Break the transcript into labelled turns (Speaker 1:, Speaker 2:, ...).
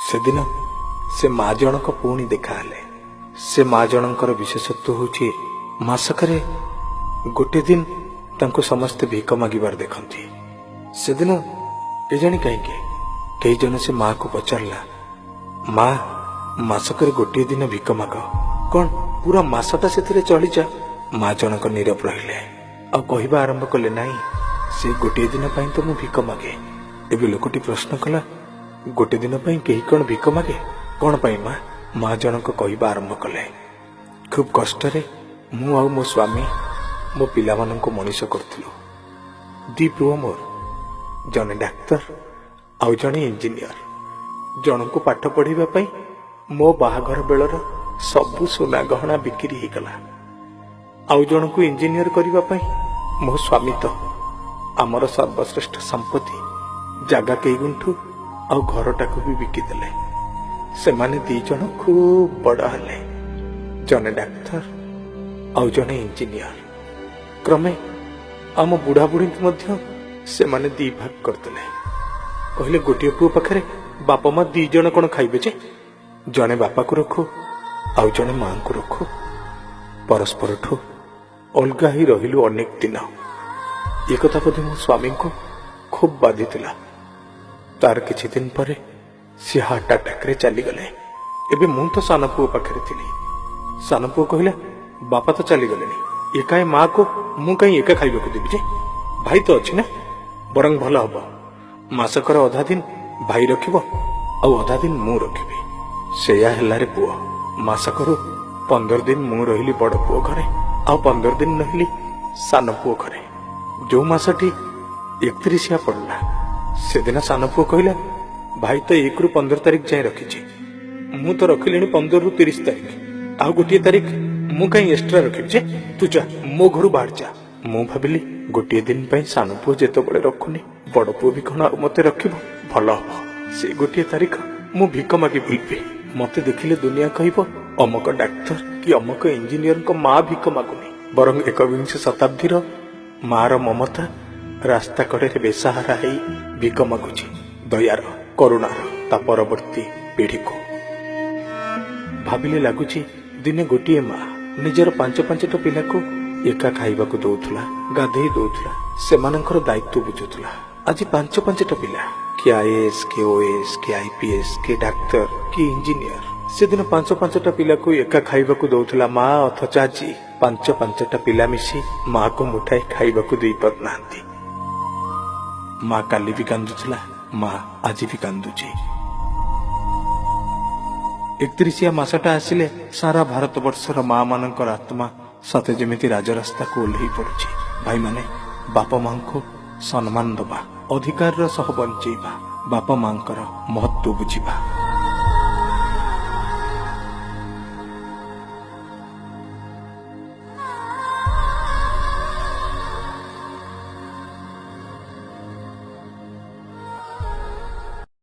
Speaker 1: ସେଦିନ ସେ ମା ଜଣକ ପୁଣି ଦେଖାହେଲେ। ସେ ମା ଜଣଙ୍କର ବିଶେଷତ୍ୱ ହେଉଛି, ମାସକରେ ଗୋଟେ ଦିନ ତାଙ୍କୁ ସମସ୍ତେ ଭିକ ମାଗିବାର ଦେଖନ୍ତି। ସେଦିନ କେଜାଣି କାହିଁକି କେହି ଜଣେ ସେ ମାକୁ ପଚାରିଲା, ମା, ମାସକରେ ଗୋଟିଏ ଦିନ ଭିକ ମାଗ, କଣ ପୁରା ମାସଟା ସେଥିରେ ଚଳିଯା? ମା ଜଣକ ନୀରବ ରହିଲେ ଆଉ କହିବା ଆରମ୍ଭ କଲେ, ନାହିଁ, ସେ ଗୋଟିଏ ଦିନ ପାଇଁ ତ ମୁଁ ଭିକ ମାଗେ। ଏବେ ଲୋକଟି ପ୍ରଶ୍ନ କଲା, ଗୋଟେ ଦିନ ପାଇଁ କେହି କଣ ଭିକ ମାଗେ? କଣ ପାଇଁ ମା? ମା ଜଣକ କହିବା ଆରମ୍ଭ କଲେ, ଖୁବ୍ କଷ୍ଟରେ ମୁଁ ଆଉ ମୋ ସ୍ୱାମୀ ମୋ ପିଲାମାନଙ୍କୁ ମଣିଷ କରୁଥିଲୁ। ଦି ପୁଅ ମୋର, ଜଣେ ଡାକ୍ତର ଆଉ ଜଣେ ଇଞ୍ଜିନିୟର। ଜଣଙ୍କୁ ପାଠ ପଢ଼ିବା ପାଇଁ ମୋ ବାହାଘର ବେଳର ସବୁ ସୁନା ଗହଣା ବିକ୍ରି ହେଇଗଲା। ଆଉ ଜଣକୁ ଇଞ୍ଜିନିୟର କରିବା ପାଇଁ ମୋ ସ୍ୱାମୀ ତ ଆମର ସର୍ବଶ୍ରେଷ୍ଠ ସମ୍ପତ୍ତି ଜାଗା କେଇ ଗୁଣ୍ଠୁ ଆଉ ଘରଟାକୁ ବି ବିକିଦେଲେ। ସେମାନେ ଦି ଜଣ ଖୁବ୍ ବଡ଼ ହେଲେ, ଜଣେ ଡାକ୍ତର ଆଉ ଜଣେ ଇଞ୍ଜିନିୟର। କ୍ରମେ ଆମ ବୁଢ଼ା ବୁଢ଼ୀଙ୍କୁ ମଧ୍ୟ ସେମାନେ ଦି ଭାଗ କରିଦେଲେ। କହିଲେ, ଗୋଟିଏ ପୁଅ ପାଖରେ ବାପା ମା ଦି ଜଣ କଣ ଖାଇବେ ଯେ, ଜଣେ ବାପାକୁ ରଖୁ ଆଉ ଜଣେ ମାଙ୍କୁ ରଖୁ। ପରସ୍ପରଠୁ ଅଲଗା ହେଇ ରହିଲୁ ଅନେକ ଦିନ। ଏ କଥା ବୋଧେ ମୋ ସ୍ୱାମୀଙ୍କୁ ଖୁବ୍ ବାଧିଥିଲା। ତାର କିଛି ଦିନ ପରେ ସିଏ ହାର୍ଟ ଆଟାକରେ ଚାଲିଗଲେ। ଏବେ ମୁଁ ତ ସାନ ପୁଅ ପାଖରେ ଥିଲି। ସାନ ପୁଅ କହିଲା, ବାପା ତ ଚାଲିଗଲେଣି, ଏକାଏ ମାକୁ ମୁଁ କାହିଁ ଏକା ଖାଇବାକୁ ଦେବି ଯେ, ଭାଇ ତ ଅଛି ନା, ବରଂ ଭଲ ହବ ମାସକର ଅଧା ଦିନ ଭାଇ ରଖିବ ଆଉ ଅଧା ଦିନ ମୁଁ ରଖିବି। ସେଇଆ ହେଲାରେ ପୁଅ। ମାସକରୁ 15 ଦିନ ମୁଁ ରହିଲି ବଡ଼ ପୁଅ ଘରେ ଆଉ 15 ଦିନ ରହିଲି ସାନ ପୁଅ ଘରେ। ଯୋଉ ମାସଟି 31 ପଡ଼ିଲା, ସେଦିନ ସାନ ପୁଅ କହିଲା, ଭାଇ ତ 1ରୁ 15 ତାରିଖ ଯାଏଁ ରଖିଛି, ମୁଁ ତ ରଖିଲିଣି 15ରୁ 30 ତାରିଖ, ଆଉ ଗୋଟିଏ ତାରିଖ ମୁଁ କାହିଁ ଏକ୍ସଟ୍ରା ରଖିବି ଯେ, ତୁ ଯା ମୋ ଘରୁ ବାହାର ଯା। ମୁଁ ଭାବିଲି ଗୋଟିଏ ଦିନ ପାଇଁ ସାନ ପୁଅ ଯେତେବେଳେ ରଖୁନି, ବଡ଼ ପୁଅ ବି କଣ ଆଉ ମତେ ରଖିବ? ଭଲ ହବ ସେ ଗୋଟିଏ ତାରିଖ ମୁଁ ଭିକ ମାଗି ବୁଲିବି। ମତେ ଦେଖିଲେ ଦୁନିଆ କହିବ ଅମକ ଡାକ୍ତର କି ଅମକ ଇଞ୍ଜିନିୟରଙ୍କ ମା ଭିକ ମାଗୁନି, ବରଂ 21ଶ ଶତାବ୍ଦୀର ମାର ମମତା ରାସ୍ତା କଡ଼ରେ ବେସାହାରା ହେଇ ଭିକ ମାଗୁଛି ଦୟାର କରୁଣାର ତା ପରବର୍ତ୍ତୀ ପିଢ଼ିକୁ। ଭାବିଲେ ଲାଗୁଛି ଦିନେ ଗୋଟିଏ ମା ନିଜର 5 5ଟା ପିଲାକୁ ଏକା ଖାଇବାକୁ ଦଉଥିଲା, ଗାଧେଇ ଦଉଥିଲା, ସେମାନଙ୍କର ଦାୟିତ୍ୱ ବୁଝୁଥିଲା। ଆଜି 5 5ଟା ପିଲା, କିଏ ଆଇଏଏସ୍, କିଏ ଓଏଏସ୍, କିଏ ଆଇପିଏସ୍, କିଏ ଡାକ୍ତର, କିଏ ଇଞ୍ଜିନିୟର। ସେଦିନ 5 5ଟା ପିଲାକୁ ଏକା ଖାଇବାକୁ ଦଉଥିଲା ମା, ଅଥଚ ଆଜି 5 5ଟା ପିଲା ମିଶି ମାକୁ ମୁଠାଏ ଖାଇବାକୁ ଦେଇ ପାରୁନାହାନ୍ତି। ମା କାଲି ବି କାନ୍ଦୁଥିଲା, ମା ଆଜି ବି କାନ୍ଦୁଛି। 31 ମାସଟା ଆସିଲେ ସାରା ଭାରତବର୍ଷର ମା ମାନଙ୍କର ଆତ୍ମା ସତେ ଯେମିତି ରାଜରାସ୍ତାକୁ ଓହ୍ଲେଇ ପଡୁଛି। ଭାଇମାନେ, ବାପା ମାଙ୍କୁ ସମ୍ମାନ ଦବା, ଅଧିକାରର ସହ ବଞ୍ଚେଇବା, ବାପା ମାଙ୍କର ମହତ୍ଵ ବୁଝିବା।